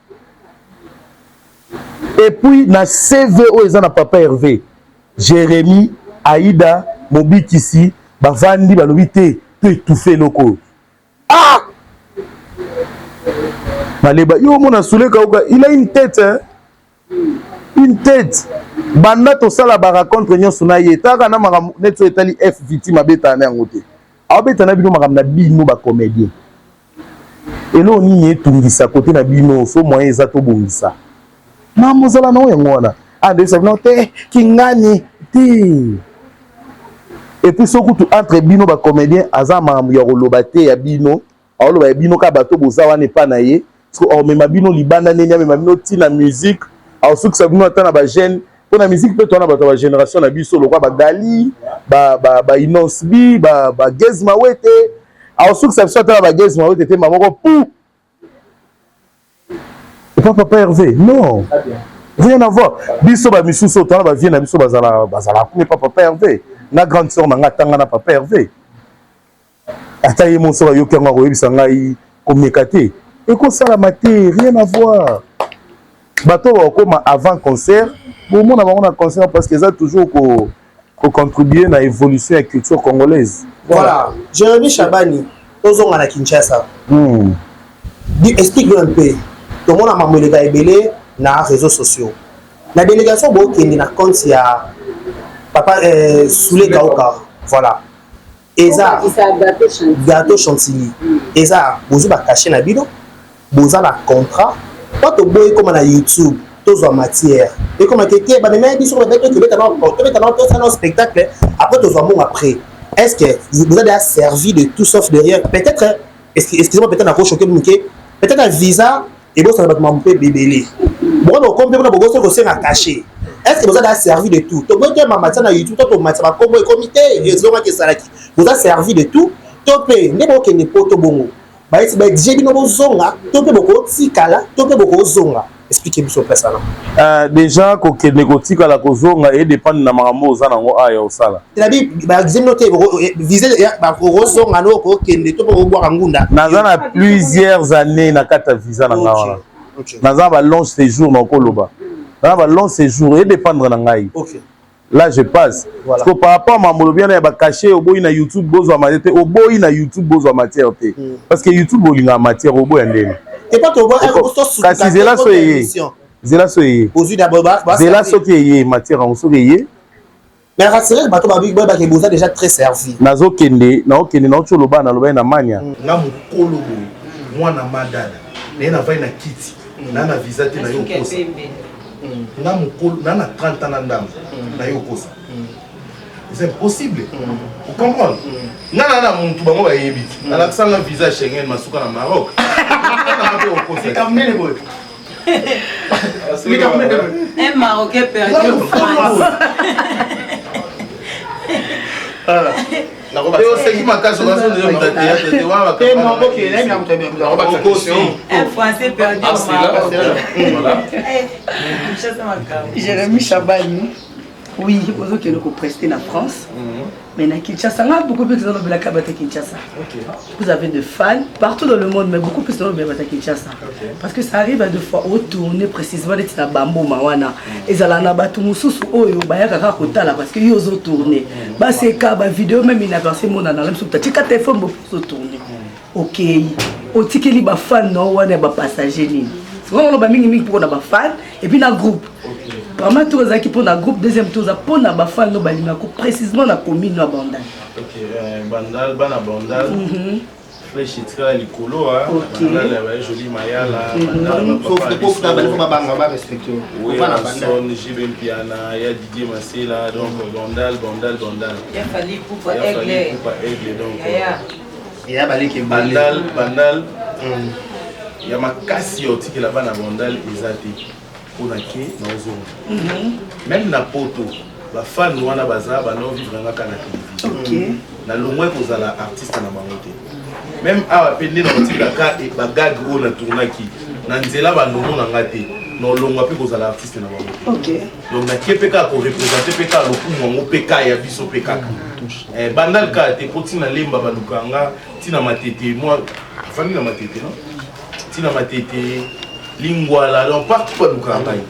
Et puis na CV oyo eza na papa Hervé, Jérémie, Aïda, Mobikisi bavandi, balobi te to étouffe eloko oyo. Ah, maleba yo omona Sule Kauka, il a une tête, hein? Une tête. Banda tosala barencontre nyonso na ye, taka na makambo neti oyo etali f victime, abetaka na yango te. Aobeta na bino makambo na bino bacomédien. Eloko nini etungisa kote na bino? So moyen eza, tobongisa makambo ozala nango yango wana. Andebisa bino te kingani te. Et puis so kutu entre bino bacomédien, aza makambo ya koloba te ya bino, aoloba ya bino kaka bato boza wana epa na ye. Aomema bino libanda ndeni, amema bino ntina musique, aosukisa bino ata na bajeune mpo na musique mpe towana bato ya bagénération na biso lokwa bagali, baInnoss'B, bagez mawete. Aosukisa biso ata na bagez mawete te, mamoko pu epa papa Hervé. Non, rien à voir. Biso bamisusu oyo towana, bavie na biso bazala kuna epa papa Hervé. Na grande sœur na nga atanga na papa Hervé. Ata ye moso ayoki yango, akoyebisa ngai komeka te, ekosalama te. Rien à voir. Bato bakokoma avant concert, bomona bango na concert, parce que eza toujours kocontribuer na évolution ya culture congolaise. Voilà, Jérémy Chabani, tozonga na Kinshasa. Explique un peu. Tomona mambo eleka ebele na réseaux sociaux. Na délégation bokende na compte ya papa Soule Kauka, voilà, eza gâteau chantilly, eza bozwi bacachet na bino, boza na contrat po toboyi ekóma na YouTube, tozwa matière ekóma te te bamema biso tobeta nao, tosala spectacle, après tozwa mbongo. Après Est ce que vous avez servi de tout sauf de rien? Peut-être, excusez-moi, peut-être nako choquer muke, peut-être un visa ebosana bato mampe bebele. Boko ko kompe kuna bokoso kosenga cachet. Est ce que vous avez servi de tout? To bote mama na YouTube to to matisa bakombo ekomi te, ezongaki esalaki. Vous avez servi de tout? To pe nde bokende poto bongo. Bayesi ba exige bino bozonga, to pe bokotikala, to pe bokozonga. Expliquez biso place wana. Déjà kokende kotikala kozonga e dépendre na makambo oza nango aya osala. C'est-à-dire ba exige bino te visa bakozonga no kokende to pe kobwaka ngunda. Naza na plusieurs années na kati ya visa na nga wana. Naza ba long séjour na koloba. Naza ba long séjour e dépendre na ngai. Là je passe. Voilà. Parce que par rapport à mambo bien ya ba cachet oboyi na YouTube bozwa matière te, oboyi na YouTube bozwa matière te. Parce que YouTube olinga matière oboya ndeni. Et pas to Kasi zela so eye. Zela so eye. Ozwi d'abord ba Zela soki eye matière yango soki eye. Mais rassurer bato ba ba ba boza déjà très servi. Nazokende, naokende naoti oloba naloba na mania. Nga mokolo boye mwana madada naye navai na kiti na na visa te na yo okosa nga mokolo na na 30 ans na ndambo na yo okosa c'est impossible ocomprendre nga na na mutu bango bayebi ti nalakisa nga visa ya Schengen masuka na Maroc nga mpe okosa Un Marocain perdu en France. Oseki makasi Un Français perdu au Maroc. Jérémy Chabani, oui, ozokende koprester na France, mais na Kinshasa, nga beaucoup plus tozalobelaka bato ya Kinshasa. Vous avez des fans partout dans le monde, mais beaucoup plus tozalobela bato ya Kinshasa. Parce que ça arrive à deux fois otourner précisément neti na bamboma wana. Ezala na bato mosusu oyo bayaka kaka kotala parce que yo ozotourne. Baseka bavideo même inaperçu emonana na biso tika telefone bo ozotourne. Okei otikeli bafan na yo wana ya bapassager nini sikoyo oloba mingimingi mpona bafan et puis na groupe. Premier tour ezalaki mpona groupe, deuxième tour eza mpona bafan no balingako précisément na commune ya Bandal. Ok, Bandal, bana Bandal. Flèche etikala likolo, Bandal ya ba Joli Mayala, Bandal ya ba papa biso. Babanga ba respecte. Werrason, JB Mpiana, ya Didier Masela, donc Bandal, Bandal, Bandal. Ya Fally Ipupa Ya Fally Aigle. Ipupa Aigle, donc Yaya. Ya baleki Bandal, Bandal. Ya makasi ya otikela bana Bandal eza te. Mpona ke na ozonga. Même na poto, bafan wana baza bana vivre nga kaka na télévision. Nalongwaki kozala artiste na bango te. Même awa mpe nde na kotikaka bagag oyo natournaki na nzela bandomo na nga te, nolongwa mpe kozala artiste na bango te. Donc nakie mpe kaka koreprésente mpe kaka lokumu yango mpe kaka ya biso mpe kaka Bandal kaka te, mpo ntina lemba baluka nga ntina matete moi afandi na matete non ntina matete lingwala, donc partout baluka ngai.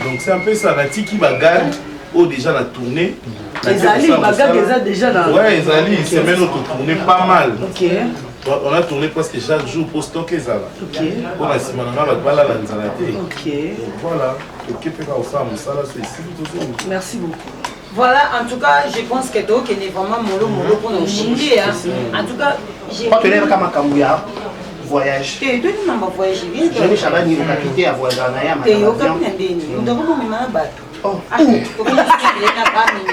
Donc c'est un peu ça, natiki bagag oyo déjà na tourné. Ezali bagag eza déjà na Ouais, ezali semaine oyo totourné pas mal. On a tourné presque chaque jour pour stocker ezala mpo na nsima na nga bato balala nzala te. Donc voilà, toke mpe kaka kosala mosala so esili tozongi. Merci beaucoup. Voilà, en tout cas, je pense que toi, qui est vraiment mollo mollo pour nous chier. En tout cas, j'ai. Quand tu lèves kama kambuya voyage. Te, toi, tu m'as voyagé bien. Jérémy Chabani okapite ya voyage na ya. Te, okapi na ndeni. Moto akomomema na bato.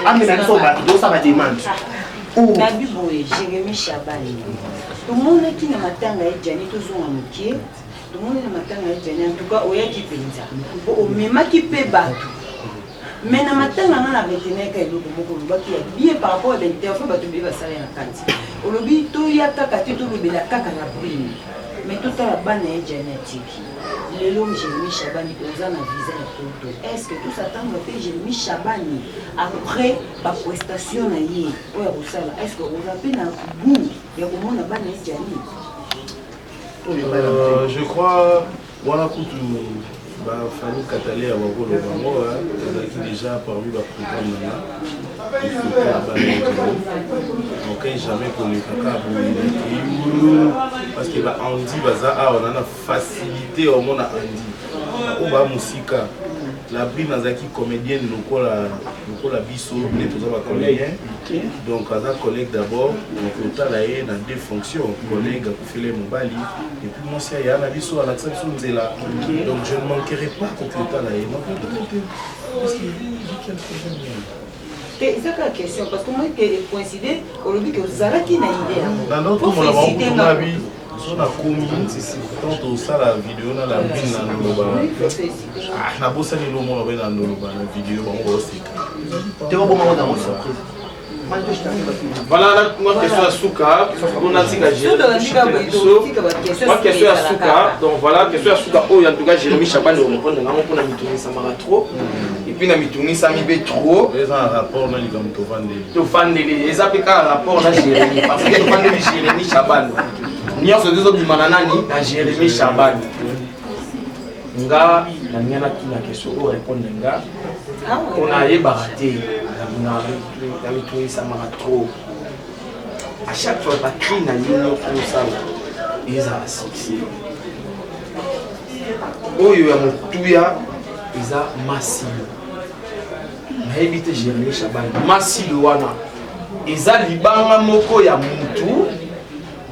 Amema biso bato, tosala demande. Nabi boye, Jérémy Chabani. Tomonaki na matanga ya Jani, tozonga mokie. Tomoni na matanga ya Jani, en tout cas, oyaki mpenza. Po omemaki mpe bato. Mais na matanga nga na retenaka eloko moko olobaki ya bien par rapport ya bainterview bato ebele basala na kati. Olobi toya kaka te tolobela kaka na prime. Mais totala bana ya Jani atiki. Lelo Jérémy Chabani oza na visa ya poto. Est-ce que tout s'attendre mpe Jérémy Chabani après ba prestation na ye oyo ya kosala, est-ce que oza mpe na goût ya komona bana ya Jani? Je crois wana kutu bafani katale ya bakolo bango ezalaki déjà parmi baprogramme na nga ekotala bana ya Jani. Ok, jamais koleka kaka boye nakei parce que baandi baza awa na na facilité omona andi oyo baa mosika. La Brine azalaki comédienne lokola lokola biso nde toza bacomédien, donc aza collègue d'abord. Donc otala ye na deux fonctions, collègue akufeli ye mobali et puis mwasi aya na biso alakisa biso nzela. Donc je ne manquerai pas koki otala ye, te parce que quel problème? Te eza kaka question parce que moi que coïncide olobi que ozalaki na idée yango. Na ndoto mona bango kutu ngabi so nakomi tant tosala video na la bine na ndoloba ah, nabosani elo mona baye na ndoloba na video bango baoseka te baboma ngo nango surprise. Voilà la moi question ya suka pour natika moi question ya suka donc voilà question ya suka oyo en tout cas Jérémy Chaban orépondre nango mpona mitungisamaka trop et puis na mitungisami mpe trop eza na rapport na likambo tovandeli tovandeli eza mpe kaka rapport na Jérémy parce que tovandeli Jérémy Chaban nyonso tozobima na nani na Jérémy Chaban nga nalinga natuna question oyo répondre nga mpona ayebaka te namitungisamaka trop à chaque fois bacri na yo nyonso osala ezala succès oyo ya motuya eza masilo nayebi te jérémi chabani masilo wana eza libanga moko ya mutu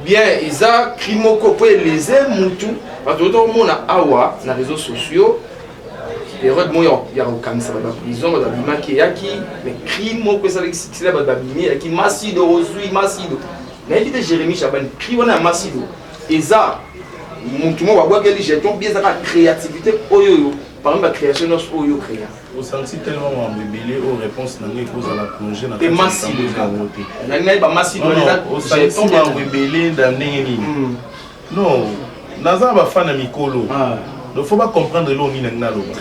bien eza cri moko mpo eleze mutu bato tokomona awa na réseaux sociaux période moko ya kokangisa bato ya prison bato babimaki eyaki mais cri moko esalaki succès bato babimi eyaki masido ozwi masido nayebi te jérémi chabani cri wana ya masido eza mutu moko babwakeli jeton bi ezaka créativité oyo oyo parmi bacréation nyonso oyo créa osanti tellement makambo ebele oyo réponse na ngai ekozala plonge na te masido yango te nalingi nayeba masido osanti makambo ebele na ndenge nini hmm. non naza na bafan ya mikolo ah. donc faut bacomprendre eloko nini nangi naloba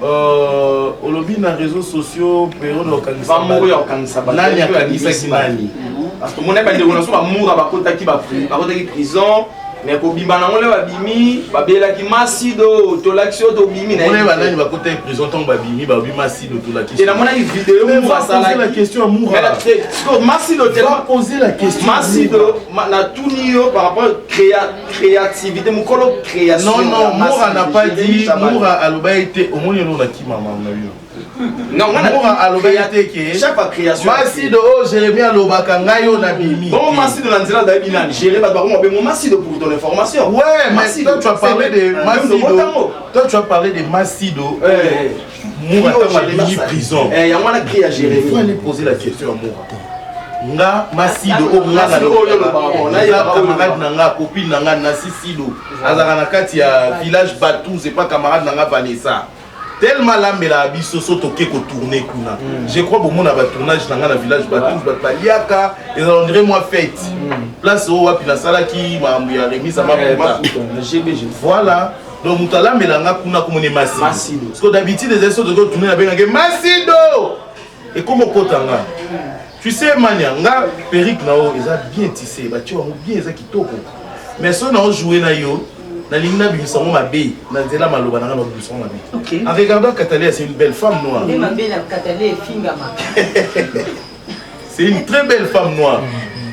euh, olobi na réseaux sociaux periode okangisa nani akangisaki nani parce que omoni bandeko na so bamura bakotaki prison mais kobima nango nde babimi babelaki masido tolakisi oyo tobimi naye banani bakotaki prison ntango babimi babi masido tolakisi te namonaki video mura asalaki question ya mura masido te poser la question masido natuni yo par rapport créativité mokolo création non non mura n'a pas dit mura alobaki te omoni eloko nakima mama na bino Non, Moura alobaki te ke chaque fois création Masido oyo oh, Jérémie alobaka ngai oyo nabimi. Bon Masido na nzela dayebi nani Jérémie bato bakoma bengo Masido pour ton information. Ouais, mais toi tu as parlé de Masido. Toi tu as parlé de Masido. Moura ntango abimi prison. Eh, yango wana cri ya Jérémie. Il faut aller poser la question à Moura. nga masido oyo nga nalobaka camarade na nga copine na nga nasi sido azalaka na kati ya village batous epa camarade na nga vanessa tellement alambelaka biso so toke kotourne kuna mm. je crois bomona batournage na ngai na village batou bato baliaka ezala ondire mwa fete mm. place oyo wapi nasalaki makambo ya remise ya maputa voilà donc moto alambela nga kuna komone masido parce que d'habitude ezali so toke kotourne nabengake masido ekoma okota nga tu sais mania nga perruque na yo eza bien tissé batie yango bien eza kitoko mais soki na ojoue na yo nalingi nabimisa yango mabe na nzela maloba na nga nabimisa yango mabe en regardant Catalia c'est une belle femme noire c'est une très belle femme noire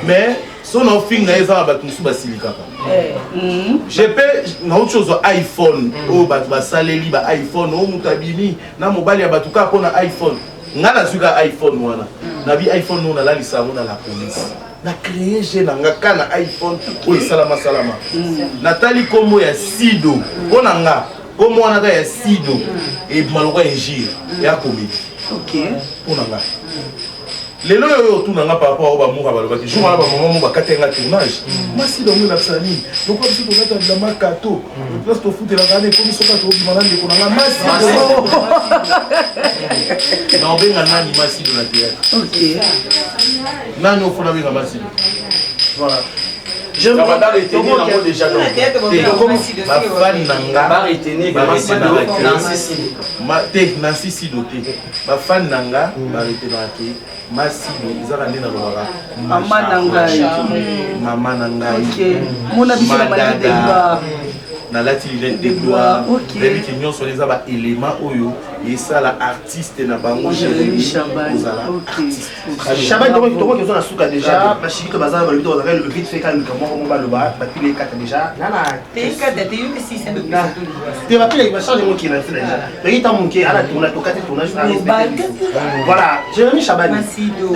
mais so na ofinga ye eza na bato mosusu basilikaka eh. mm. je peux nauti ozwa iphone mm. oyo bato basaleli ba iphone oyo moto abimi na mobali ya bato kaka mpo na iphone nga nazwi ka iphone wana mm. nabi iphone oyo nalalisa yango na la police na créer je na nga ka na iphone oyo esalama salama mm. natali nkombo ya sido mpo na nga nkombo wana ka ya sido mm. ebima lokola injure ya komedi mpo na nga lelo oyo oyo otuna nga par rapport oyo bamoura balobaki jour wana bamama mo bakati nga tournage mm. masi dongo elakisa nini lokola biso tolata bilamba kato mm. place tofutelaka wana ekomi soki tobima na ndeko na nga masi na obenga nani masido na théâtre nani ofona benga masido voilà bafani na nga te nansi sido te bafani na nga baretenaka ke masido ezaka nde nalobaka mama na ngai mama na ngai madada nalati lunette de gloire nayebi ke nyonso wana eza baélément oyo esala artiste na bango jérémi kozala artiste Shabani toko toko tozo na suka déjà bashirika baza balobi toko zaka le vite fait kaka likambo moko mo baloba bapile ekata déjà nana te ekata te yoki sisa de pesa to te bapile ba charge moke na sila déjà toki ta moke ala tourna tokati tournage voilà Jérémy Shabani Masido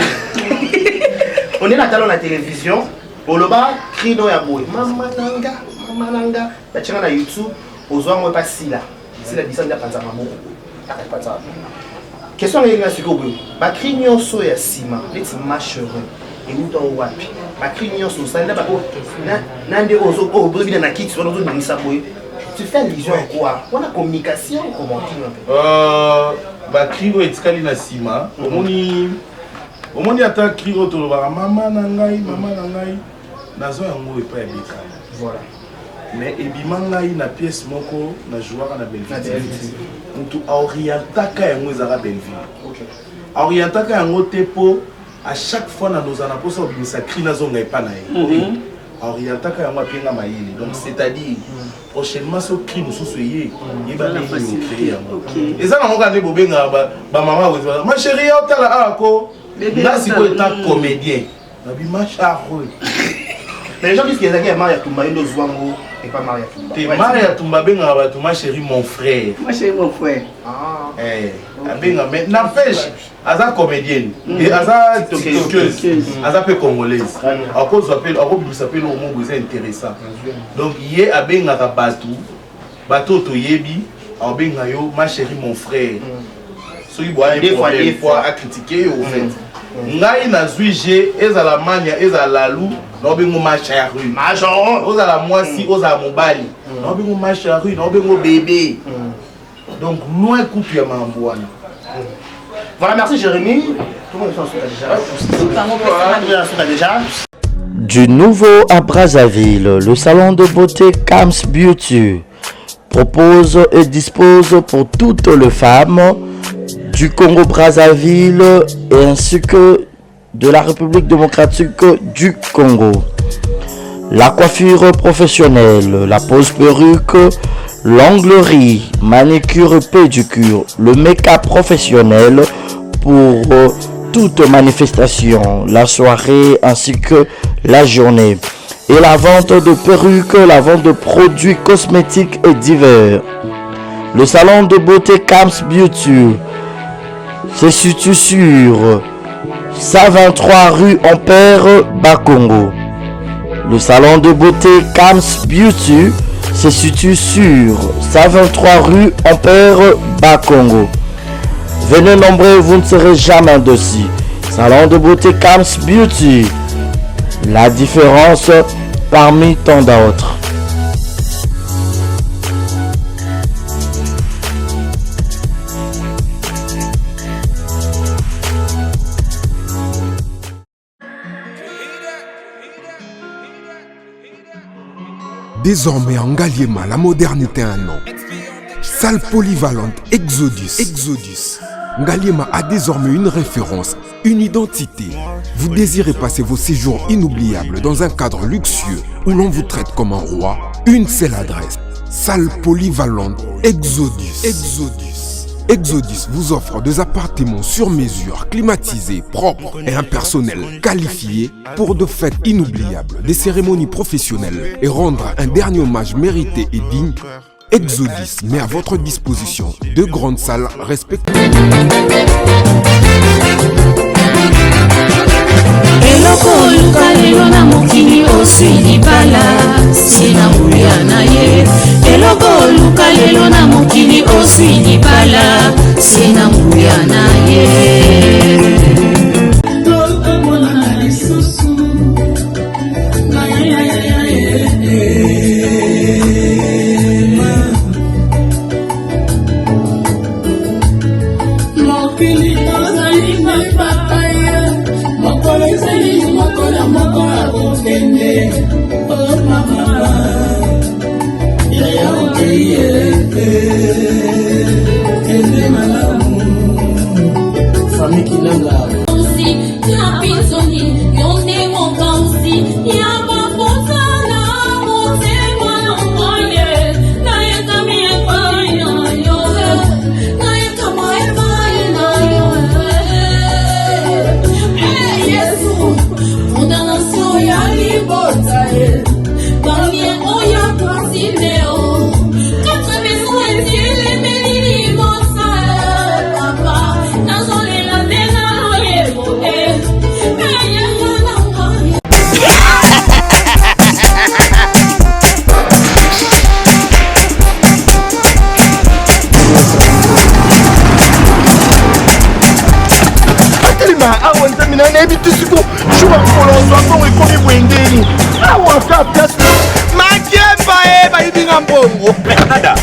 on est na talo na télévision oloba cri no ya boye mama nanga mama nanga batianga na YouTube ozwa yango epa sila sila bisa nde apanza maboko apanza maboko. Question na nga sikoyo boye, ba cri nyonso ya nsima neti machere euta o wapi? Ba cri nyonso osali na na nde oyo obina na kiti wana ozobimisa boye, tu fais allusion à quoi? Wana communication, comment tu un peu? Ba cri oyo etikali na nsima, omoni, omoni ata cri oyo tolobaka mama na ngai, mama na ngai, nazwa yango epai ya Bekana. Voilà. Mais ebima ngai na pièce moko na jouaka na Belleville. Motu aorientaka yango ezalaka Belleville. Aorientaka yango te mpo à chaque fois na nozala na mposa obimisa cri, nazonga epa na ye. Aorientaka yango, apienga mayele. Donc c'est-à-dire prochainement so cri mosusu eye, yeba ndenge ocréer yango. Eza nango kaka nde bobengaka bamama, ma chérie, otala awa ko nga sikoyo eta comédien nabi macharwe. Mais les gens disent qu'il ezalaki ya Maria Tumba, yo nde ozwa yango epa Maria Tumba. Te, Maria Tumba abengaka bato ma chérie, mon frère. Ma chérie, mon frère. Abenga, mais n'empêche aza comédienne et aza tiktokeuse, aza mpe congolaise, akozwa mpe akobimisa mpe eloko moko eza intéressant. Donc ye abengaka bato, bato oyo toyebi, akobenga yo ma chérie, mon frère, soki boya problème po acritique yo. Au fait, ngai nazwi g ezala mania, ezala lalu, naobengo ma chérie, ozala mwasi, ozala mobali, naobengo ma chérie, naobengo bébé. Donc loin kutu ya makambo wana. Voilà, merci Jérémy. Tout le monde est déjà. Du nouveau à Brazzaville, le salon de beauté Cams Beauty propose et dispose pour toutes les femmes du Congo-Brazzaville et ainsi que de la République démocratique du Congo. La coiffure professionnelle, la pose perruque, l'onglerie, manicure, pédicure, le make-up professionnel pour toute manifestation, la soirée ainsi que la journée. Et la vente de perruques, la vente de produits cosmétiques et divers. Le salon de beauté Cams Beauty se situe sur 123 rue Ampère Bakongo. Le salon de beauté Cams Beauty se situe sur 123 rue Ampère Bakongo. Venez nombreux, vous ne serez jamais déçus. Salon de beauté Cams Beauty. La différence parmi tant d'autres. Désormais en Ngaliema, la modernité a un nom. Salle polyvalente Exodus. Exodus. Ngaliema a désormais une référence, une identité. Vous désirez passer vos séjours inoubliables dans un cadre luxueux où l'on vous traite comme un roi? Une seule adresse. Salle polyvalente Exodus. Exodus. Exodus vous offre des appartements sur mesure, climatisés, propres et un personnel qualifié pour de fêtes inoubliables, des cérémonies professionnelles et rendre un dernier hommage mérité et digne. Exodus met à votre disposition deux grandes salles respectueuses. Eloko oluka lelo na mokili, oswi libala se na nguya na ye. Eloko oluka lelo na mokili, oswi libala se na nguya na ye. Tokomonana lisusu. Mokili tozali nde bapaya, mokolo ezali moko na moko akokende. O mama, yaya, okei, kende malamu. Famille Kinanga. Ya mpinzoli, yo nde mokausi ya baposa na motema na ngai, nayekami epai na yo, nayekama epai na yo. Yesu, fondation ya libota ye, bamie oyo kwasineo quatre maison etelemeli libosa. Papa, nazolela nde na loyebo. Yesu. na nayebi te siko jour ya mokolo ozwa mbongo ekomi boye ndeni awa ka place makemba e bayibi nga mbongo. Nada,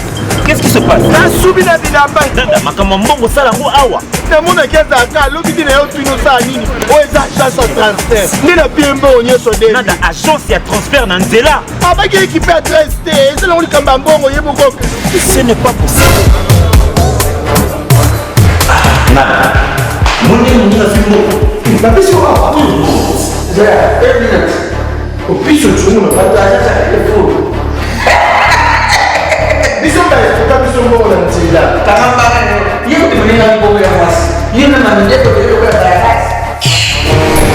qu'est-ce qui se passe? Nasubi na bilamba. Nada, makambo ya mbongo osala yango awa. Namonaki azalaka alobi te na yo tuni osala nini oyo eza agence ya transfert nde na pie mbongo nyonso nde. Nada, agence ya transfert na nzela. Abaki ekipe adresse te eza nango likambo ya mbongo ye moko. Ce n'est pas possible. Nada, moni moninga azwi mbongo. Bapesi yo awa. Opiso tshumuna bato azaza telefone. Biso baefuta biso mbongo na nzela. Kanga mbanga na yo. Ye kutu moninga mbongo ya mwasi. Ye na mamindeko na yo lokola bayakasi.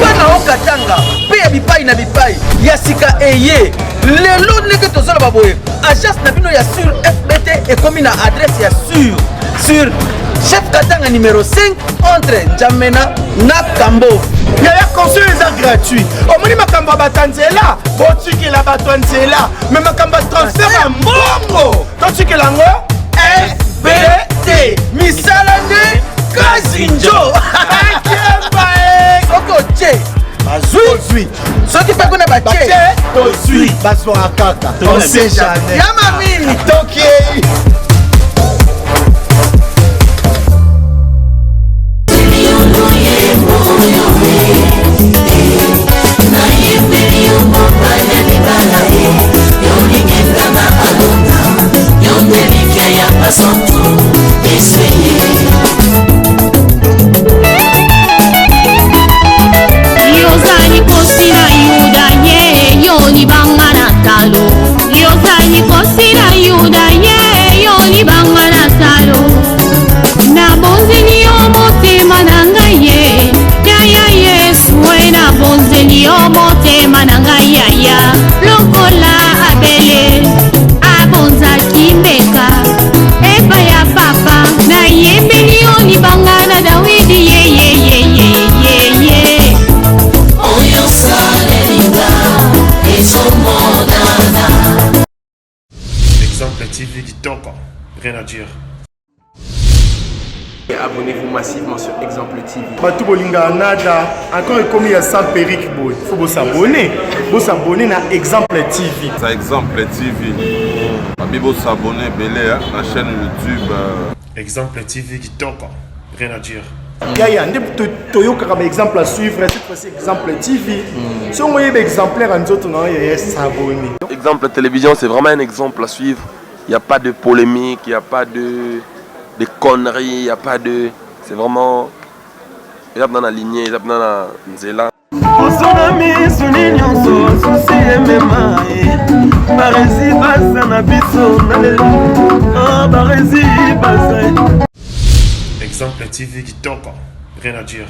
Bana o Katanga mpe ya bipai na bipai ya sika eye lelo ndenge tozoloba boye agence na bino ya sur fbt ekomi na adresse ya sur sur chef Katanga numero 5 entre N'Djamena na Kambo. Yaya conseil eza gratuit omoni makambo ya bato ya nzela botikela bato ya nzela me makambo ya transfert ya mbongo totikela yango fbt misala nde kazinjo soki otie bazwi soki mpe kuna batie tozwi bazwaka kaka on sait jamais ya mamini tokei. Yozali kosi na yuda ye yo libanga na talo yozali kosi na yuda ye yo libanga na talo nabonzeli yo motema na ngai ye yaya yesu e nabonzeli yo motema na ngai yaya lokola abele abonzaki mbeka epai ya papa nayembeli yo libanga na dawidi yeyeyeyeyeye oyo osaleri nga ezomonana. Exemple TV kitoko, rien à dire. Abonnez-vous massivement sur Exemple TV. Bato bolingaka nada encore ekomi ya sans perruque boye faut bosabone bosabone na Exemple TV. Ça Exemple TV babi bosabone ebele na chaîne YouTube. Exemple TV kitoko, rien à dire. Yaya nde toyokaka ba exemple à suivre cette fois-ci Exemple TV soki oyeba exemplaire ya nzoto na yo yaya s'abonner. Exemple télévision, c'est vraiment un exemple à suivre. Il n'y a pas de polémique, il n'y a pas de conneries, il n'y a pas de. C'est vraiment. Il y a dans la lignée, il y a dans la nzela. Poso na miso ni nyonso susi emema ye baresi baza na biso na lelo ah, baresi baza. Exemple TV kitoko, rien à dire.